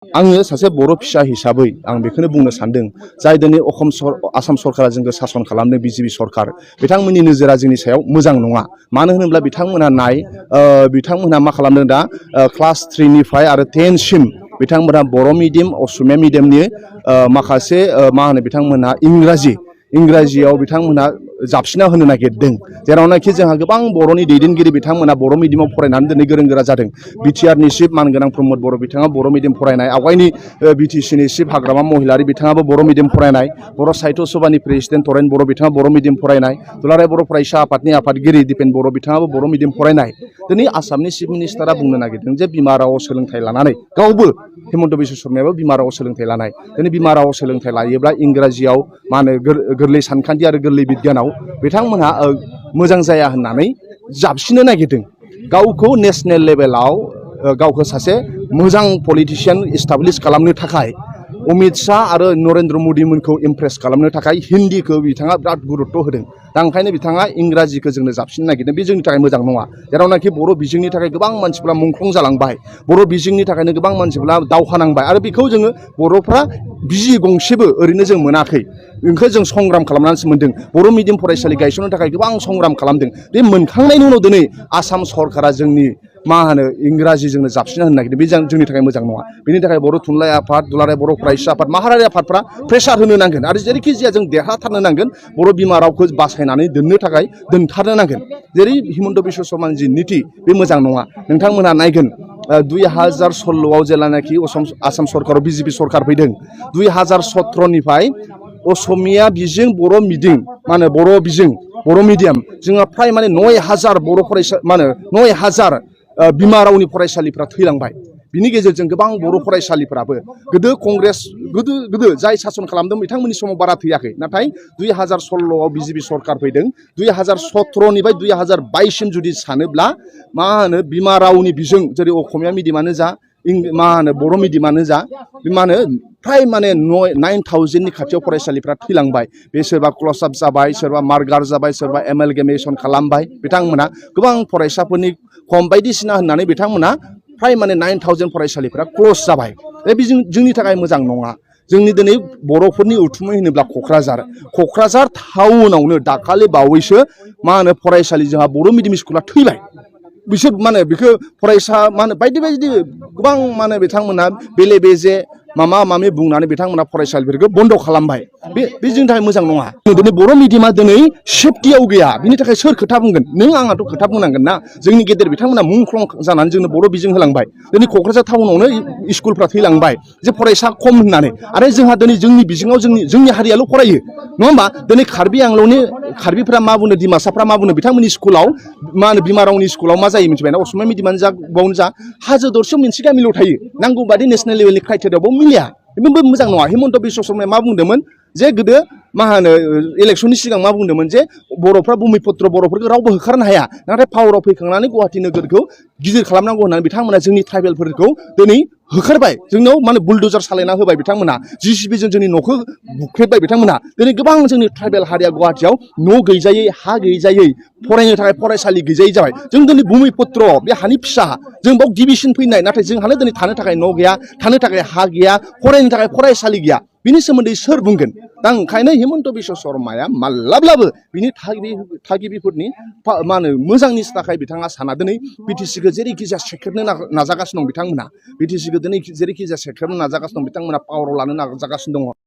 आङो सासे बर' फिसा हिसाबै आं बेखौनो बुंनो सानदों जाय दिनै आसाम सरकारा जोंखौ सासन खालामदों बिजेपि सरकार बिथांमोननि नोजोरा जोंनि सायाव मोजां नङा मानो होनोब्ला बिथांमोना मा खालामदों दा क्लास 3 निफ्राय आरो 10 सिम बिथांमोना बर' मिडियाम असमिया मिडियामनि माखासे मा होनो बिथांमोना इंराजियाव बिथांमोना जाबसिना होनो नागिरदों जेरावनाखि जोंहा गोबां बर'नि दैदेनगिरि बिथांमोना बर' मिडियामाव फरायनानै दिनै गोरों गोरा जादों बिटिआरनि चिफ मानगोनां प्रमद बर' बिथाङा बर' मिडियाम फरायनाय आवगायनि बिटिसिनि चिफ हाग्रामा महिलारि बिथाङाबो बर' मिडियाम फरायनाय बर' साहित्य सभानि प्रेसिडेन्ट तरेन बर' बिथाङा बर' मिडियाम फरायनाय दुलाराय बर' फरायसा आफादनि आफादगिरि दिपेन बर' बिथाङाबो बर' मिडियाम फरायनाय दिनै आसामनि चिफ मिनिस्टारा बुंनो नागिरदों जे बिमा रावाव सोलोंथाइ लानानै गावबो हिमन्त बिश्व शर्मायाबो बिमा रावाव सोलोंथाइ लानाय दिनै बिमा रावाव सोलोंथाइ लायोब्ला इंराजियाव मा होनो गोरलै सानखान्थि आरो गोरलै बिगियानाव बिथांमोनहा मोजां जाया होननानै जाबसिनो नागिरदों गावखौ नेसनेल लेभेलाव गावखौ सासे मोजां पलिटिशियान इस्टाब्लिश खालामनो थाखाय अमित शाह आरो नरेन्द्र मदि मोनखौ इमप्रेस खालामनो थाखाय हिन्दीखौ बिथाङा बिराद गुरुत्व होदों दा ओंखायनो बिथाङा इंराजिखौ जोंनो जाबसिननो नागिरदों बे जोंनि थाखाय मोजां नङा जेरावनाखि बर' बिजोंनि थाखाय गोबां मानसिफ्रा मुंख्लं जालांबाय बर' बिजोंनि थाखायनो गोबां मानसिफ्रा दावहा नांबाय आरो बेखौ जोङो बर'फ्रा बिजि गंसेबो ओरैनो जों मोनाखै बेखौ जों संग्राम खालामनानैसो मोन्दों बर' मिडियाम फरायसालि गायसननो थाखाय गोबां संग्राम खालामदों बे मोनखांनायनि उनाव दिनै आसाम सरकारा जोंनि मा होनो इंराजिजोंनो जाबसिना होनो नागिरदों बे जोंनि थाखाय मोजां नङा बेनि थाखाय बर' थुनलाइ आफाद दुलाराय बर' फरायसा आफाद माहारियारि आफादफ्रा प्रेसार होनो नांगोन आरो जेरैखि जाया जों देरहाथारनो नांगोन बर' बिमा रावखौ बासायनानै दोननो थाखाय दोनथारनो नांगोन जेरै हिमन्त बिश्व शर्मानि जि निति बे मोजां नङा नोंथांमोनहा नायगोन 2016आव जेलानाखि आसाम सरकाराव बिजेपि सरकार फैदों 2017 निफ्राय असमिया बिजों बर' मिडियाम मा होनो बर' बिजों बर' मिडियाम जोंहा फ्राय माने 9000 बर' फरायसा मा होनो 9000 बिमा रावनि फरायसालिफ्रा थैलांबाय बिनि गेजेरजों गोबां बर' फरायसालिफ्राबो गोदो जाय सासन खालामदों बिथांमोननि समाव बारा थैयाखै नाथाय 2016आव बिजेपि सरकार फैदों 2017 निफ्राय 2022 सिम जुदि सानोब्ला मा होनो बिमा रावनि बिजों जेरै असमिया मिडियामानो जा मा होनो बर' मिडियामानो जा मा होनो फ्राय माने 9000नि खाथियाव फरायसालिफ्रा थैलांबाय बे सोरबा क्लस आप जाबाय सोरबा मार्गार जाबाय सोरबा एमेलगेमेसन खालामबाय बिथांमोना गोबां फरायसाफोरनि खम बायदिसिना होननानै बिथांमोना फ्राय माने 9000 फरायसालिफ्रा क्लस जाबाय बे जोंनि थाखाय मोजां नङा जोंनि दिनै बर'फोरनि उथुमै होनोब्ला क'क्राझार टाउनावनो दाखालि बावैसो मा होनो फरायसालि जोंहा बर' मिडियाम स्कुला थैबाय बिसोर मा होनो बेखौ फरायसा मा होनो बायदि गोबां मा होनो बिथांमोना बेले बेजे माबा बुंनानै बिथांमोना फरायसालिफोरखौ बन्द' खालामबाय बे जोंनि थाखाय मोजां नङा दिनै बर' मिडियामा दिनै सेफटियाव गैया बिनि थाखाय सोर खोथा बुंगोन नों आंहाथ' खोथा बुंनांगोन ना जोंनि गेदेर बिथांमोना मुंख्लं जानानै जोंनो बर' बिजों होलांबाय दिनै क'क्राझार टाउनावनो स्कुलफ्रा थैलांबाय जे फरायसा खम होननानै आरो जोंहा दिनै जोंनि बिजोङाव जोंनि हारियाल' फरायो नङा होमबा दिनै कार्बि आंलंनि कार्बिफ्रा मा बुङो डिमासाफ्रा मा बुङो बिथांमोननि स्कुलाव मा होनो बिमा रावनि स्कुलाव मा जायो मिथिबायना असमिया मिडियामानो जा बावनो जा हाजो दरसेयाव मोनसे गामिल' थायो नांगौ बादि नेसनेल लेभेलनि क्राइटेरियायावबो मिलिया बेबो मोजां नङा हिमन्त बिश्व शर्माया मा बुंदोंमोन जे गोदो मा होनो इलेक्सननि सिगां मा बुंदोंमोन जे बर'फ्रा बुमिपुत्र बर'फोरखौ रावबो होखारनो हाया नाथाय पावाराव फैखांनानै गुवाहाटि नोगोरखौ गिदिर खालामनांगौ होननानै बिथांमोना जोंनि ट्राइबेलफोरखौ दिनै होखारबाय जोंनाव माने बुलडोजार सालायना होबाय बिथांमोना जिसिबिजों जोंनि न'खौ बुख्रेबबाय बिथांमोना दिनै गोबां जोंनि ट्राइबेल हारिया गुवाहाटियाव न' गैजायै हा गैजायै फरायनो थाखाय फरायसालि गैजायै जाबाय जों दिनै बुमिपुत्र बे हानि फिसा जों बाव गिबिसिन फैनाय नाथाय जोंहानो दिनै थानो थाखाय न' गैया थानो थाखाय हा गैया फरायनो थाखाय फरायसालि गैया बिनि सोमोन्दै सोर बुंगोन दा ओंखायनो हिमन्त बिश्व शर्माया माब्लाब्लाबो बिनि थागिबिफोरनि मा होनो मोजांनि थाखाय बिथाङा साना दिनै बिटिसिखौ जेरैखि जाया सेख्रेबनो नाजागासिनो दं बिथांमोना बिटिसिखौ दिनै जेरैखि जाया सेख्रेबनो नाजागासिनो दं बिथांमोना पावाराव लानो नाजागासिनो दङ